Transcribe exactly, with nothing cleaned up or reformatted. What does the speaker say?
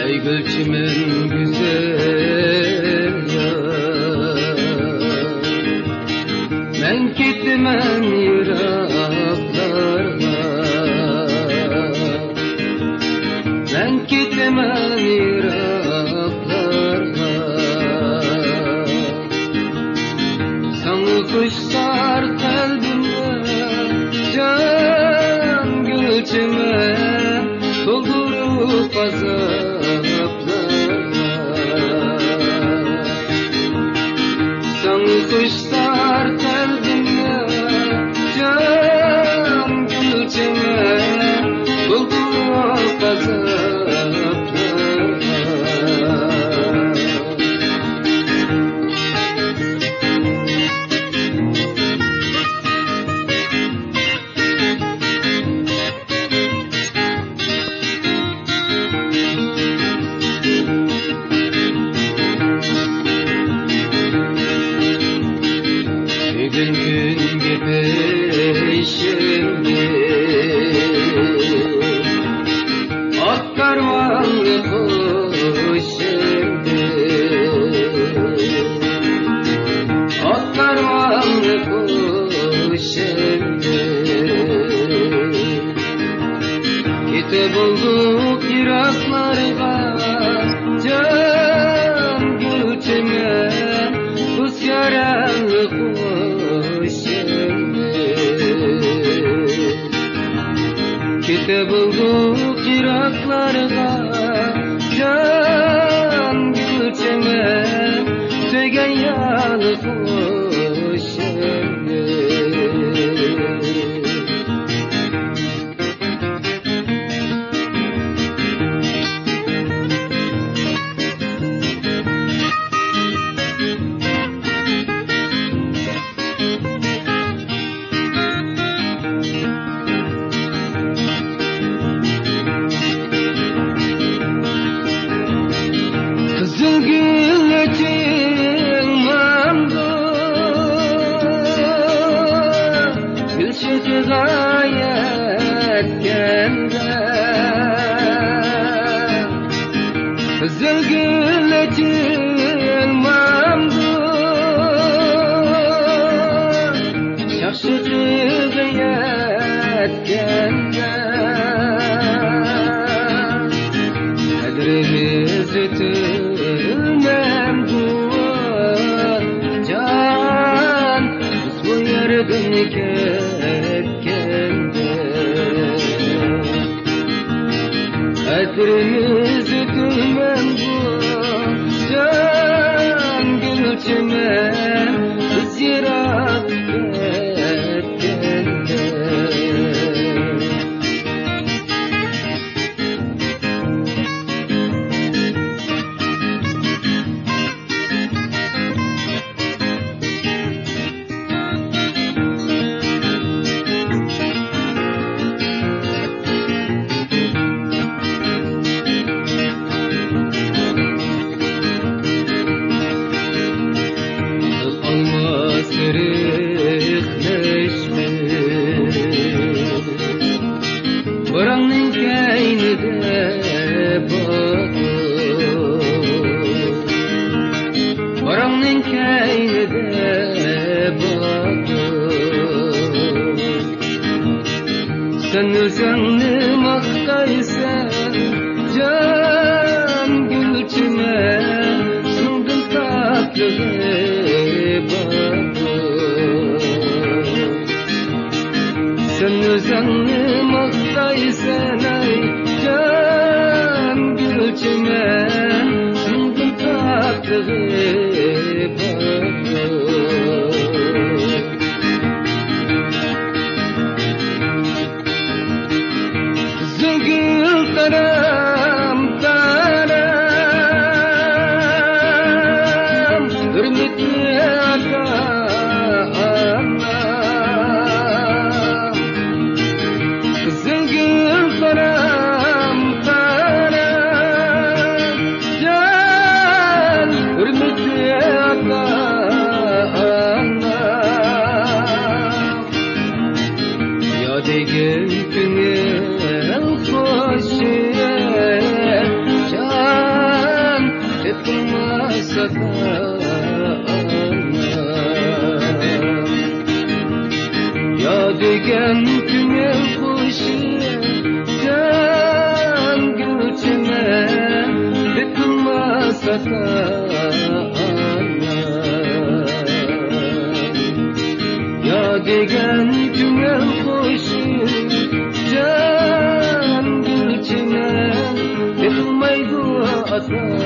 ئەي گۈلچىمەن گۈزەل يار، مەن كېتىمەن يىراقلارغا، مەن كېتىمەن يىراقلارغا. ساڭا خۇشتار قەلبىمنى جان گۈلچىمەن تولدۇرۇپ ئازابلارغا. ساڭا خۇشتار قەلبىمنى جان گۈلچىمەن تولدۇرۇپ ئازابلارغا. بۈگۈن كۈنگە پېشىندى ئات كارۋانلىق قوشۇندى، ئات كارۋانلىق قوشۇندى. كېتىپ بولدۇق يىراقلارغا، جان گۈلچىمەن، ھوشيارانلىق قوشۇندى. كېتىپ بولدۇق يىراقلارغا، جان گۈلچىمەن، سۆيگەن يارلىق قوشۇندى. قىزىل گۈل ئېچىلمامدۇ، گۈلشېتىغا يەتكەندە. قىزىل گۈل ئېچىلمامدۇ، شاخ شېخىغا يەتكەندە. قەدرىمىز ئۆتۈلمەمدۇ، جان، بىز بۇ يەردىن كەتكەندە. قەدرىمىز ئۆتۈلمەمدۇ، جان گۈلچىمەن، بىز يىراق كەتكەندە. ئالما سېرىق مەشمەش، باراڭنىڭ كەينىدە باتۇر، باراڭنىڭ كەينىدە باتۇر. سەن ئۆزۈڭنى ماختايسەن، جان گۈلچىمەن، شۇنىڭدىن تاتلىقى بارمۇ؟ سەن ئۆزۈڭنى ماختايسەن، ئەي جان گۈلچىمەن، دېگەن كۆڭۈل خۇشى، جان گۈلچىمەن، بېقىلماس ئاتا-ئانا. يا دېگەن كۆڭۈل خۇشى، جان گۈلچىمەن، بېقىلمايدۇ ئاتا.